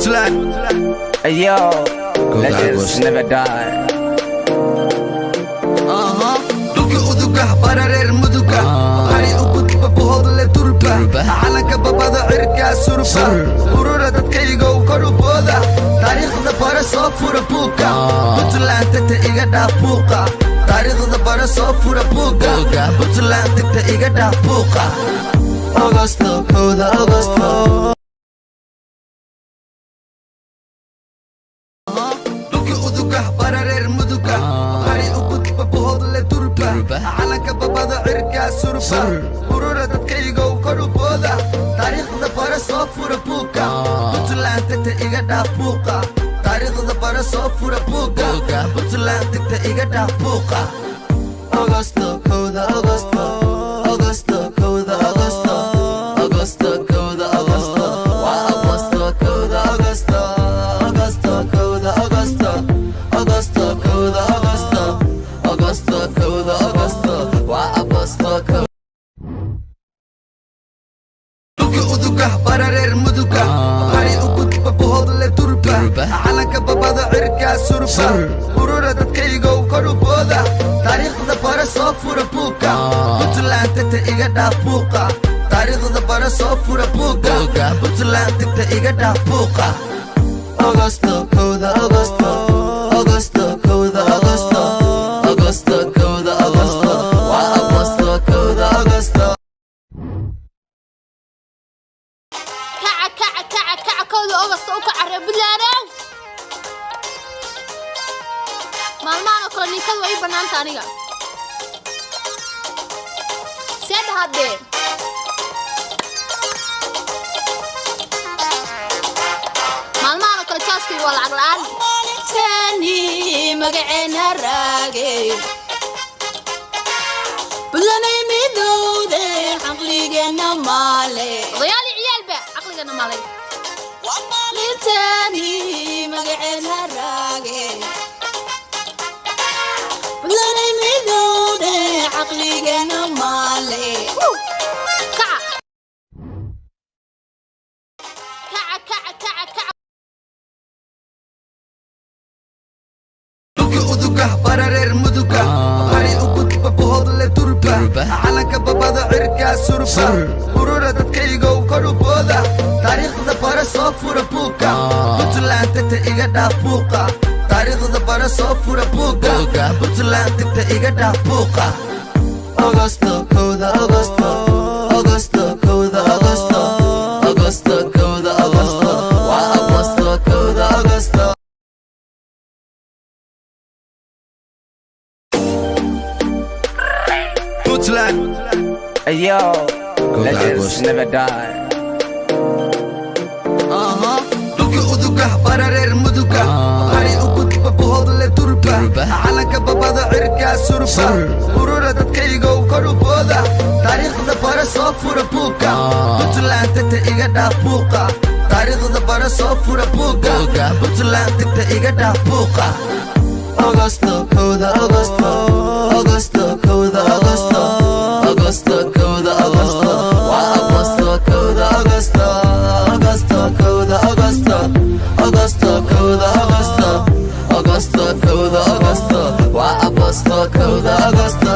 Puntland. Hey yo, legends never die. Dhulka uduga bara reer muduga, bari u gudba buhodle durba, calanka babada cirkaa surba, urura dadkaygow koru booda, taariikhda bara soo fura buugga, Puntland tagta iga dhaaf buuqa, taariikhda bara soo fura buugga, Puntland tagta iga dhaaf buuqa. Ogosto 1-da Ogosto. Dhulka uduga bara reer muduga, bari u gudba buhodle durba, calanka babada cirkaa surba, urura dadkaygow koru booda, taariikhda bara soo fura buugga, Puntland tagta iga dhaaf buuqa, taariikhda bara soo fura buugga, Puntland tagta iga dhaaf buuqa. Ogosto 1-da Ogosto, Ogosto 1-da Ogosto, Ogosto 1-da Ogosto, waa Ogosto 1-da Ogosto, Ogosto 1-da Ogosto, Ogosto 1-da Ogosto, Ogosto 1-da Ogosto, waa Ogosto 1-da. Dhulka uduga bara reer muduga, bari u gudba buhodle durba, calanka babada cirkaa surba, urura dadkaygow koru booda, taariikhda bara soo fura buugga, Puntland tagta iga dhaaf buuqa, taariikhda bara soo fura buugga, Puntland tagta iga dhaaf buuqa. Ogosto 1-da Ogosto, Ogosto 1-da Ogosto, Ogosto 1-da Ogosto, waa Ogosto 1-da Ogosto. Kaca, kaca, kaca, kaca, 1-da Ogosta u kaca, reer Puntlandow. Maalmahan oo kale ninkadu waa ii bannaanta aniga. See dhahaddee? Maalmahan oo kale jaaskayga waa lacag la'aan. Tani magaceena raagay, Puntlanday midowde, caqligeena maale, odayaal iyo ciyaalba caqligeena maalay. Tani magaceena raagay, Puntlanday midowde, caqligeena maale. Kaca, kaca, kaca, kaca, kaca. Dhulka uduga bara reer muduga, bari u gudba buhodle durba, calanka babada cirkaa surba, urura dadkaygow koru booda, taariikhda bara soo fura buugga, Puntland tagta iga dhaaf buuqa, taariikhda bara soo fura buugga, Puntland tagta iga dhaaf buuqa. Ogosto 1-da Ogosto, Ogosto 1-da Ogosto, Ogosto 1-da Ogosto, waa Ogosto 1-da Ogosto. Puntland. Hey yo, legends never die. Dhulka uduga bara reer muduga, bari u gudba buhodle durba, calanka babada cirkaa surba, urura dadkaygow koru booda, taariikhda bara soo fura buugga, Puntland tagta iga dhaaf buuqa, taariikhda bara soo fura buugga, Puntland tagta iga dhaaf buuqa. Ogosto 1-da Ogosto, Ogosto 1-da Ogosto, Ogosto 1-da Ogosto, waa Ogosto 1-da Ogosto, Ogosto 1-da Ogosto, Ogosto 1-da Ogosto, Ogosto 1-da Ogosto, waa Ogosto 1-da Ogosto.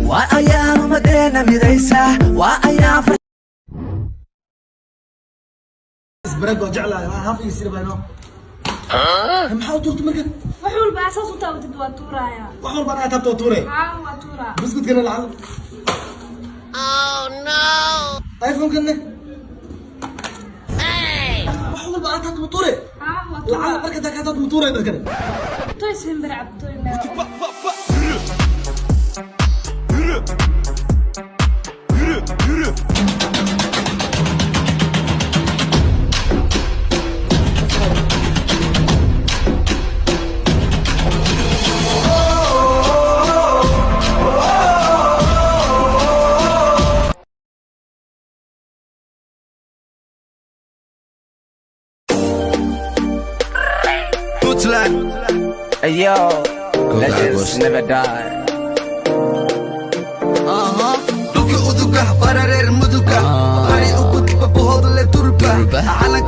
Waa ayaan ummadeena midaysa, waa ayaan. Isbarag waa jeclahay, waa haaf iyo sirbayno. Maxaa u tuurtay marka? Wax walba asaas u taabatid waa tuurayaa. Wax walba anaa taabta waa tuure? Haa, waa tuuraa. Buskudkana lacag, iPhone-kana, wax walba aa taabta ma tuure? Haa, waa lacag tuuraa. Marka taa kaa taabta ma tuure dadkana? Toy simbir cabtoy meel. Puntland. Hey yo, legends never die.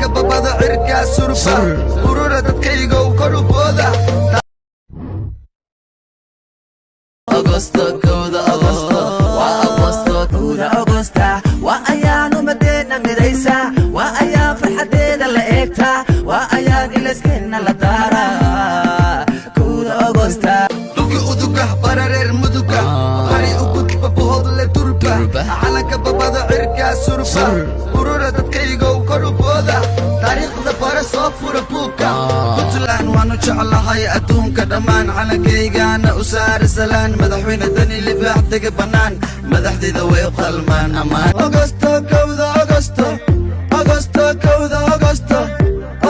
Calanka babada cirkaa surba. Urura dadkaygow, kor u booda. Agosto, 1-da Agosto, waa Agosto, 1-da Agosta. Waa ayaan ummadeena midaysa, waa ayaan farxadeeda la eegtaa, waa ayaan ilaskeenna la daaraa, 1-da Agosta. Dhulka uduga barareer muduga, bari u gudba buhodle durba. Calanka babada cirkaa surba. Urura dadkaygow, kor u booda. Taariikhda bare, soo fura buugga. Puntland waanu jeclahay adduunka dhammaan, calankaygaana u saari salaan. Madaxweyne Dani, libaax dega bannaan, madaxdeeda way u qalmaan ammaan. Agosto, 1-da Agosto, Agosto, 1-da Agosto,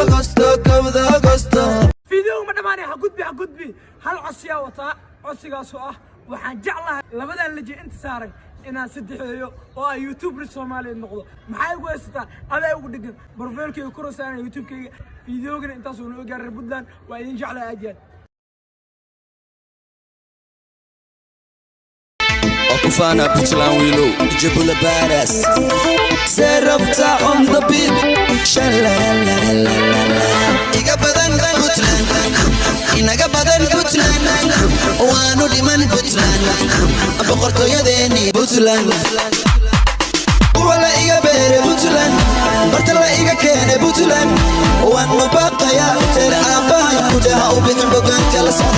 Agosto, 1-da Agosto. Video ma dhamaanay. Ha gudbi, ha gudbi. Hal codsiyaa wataa, codsigaasoo ah waxaan jeclahay labadan leji inta saaray inaan saddexeeyo oo aan YouTuber Soomaaliyeed noqdo. Maxaa igu haysataa? Adaa ugu dhegan profile-kayga ku rosaana YouTube-kayga. Videogana intaasuu noo gaaray. Puntland waa idin jeclahay aad iyo aad. Okufana Puntland wiilow jabula badass serabta on the beat. Shalalalalala, iga badan Puntland, inaga badan Puntland, waanu dhiman Puntland, boqortooyadeeni Puntland wala iga beere Puntland, barta la iga keene Puntland, waanu baaqayaa teer aabbahay kutaha u bixin bogaanka la socda.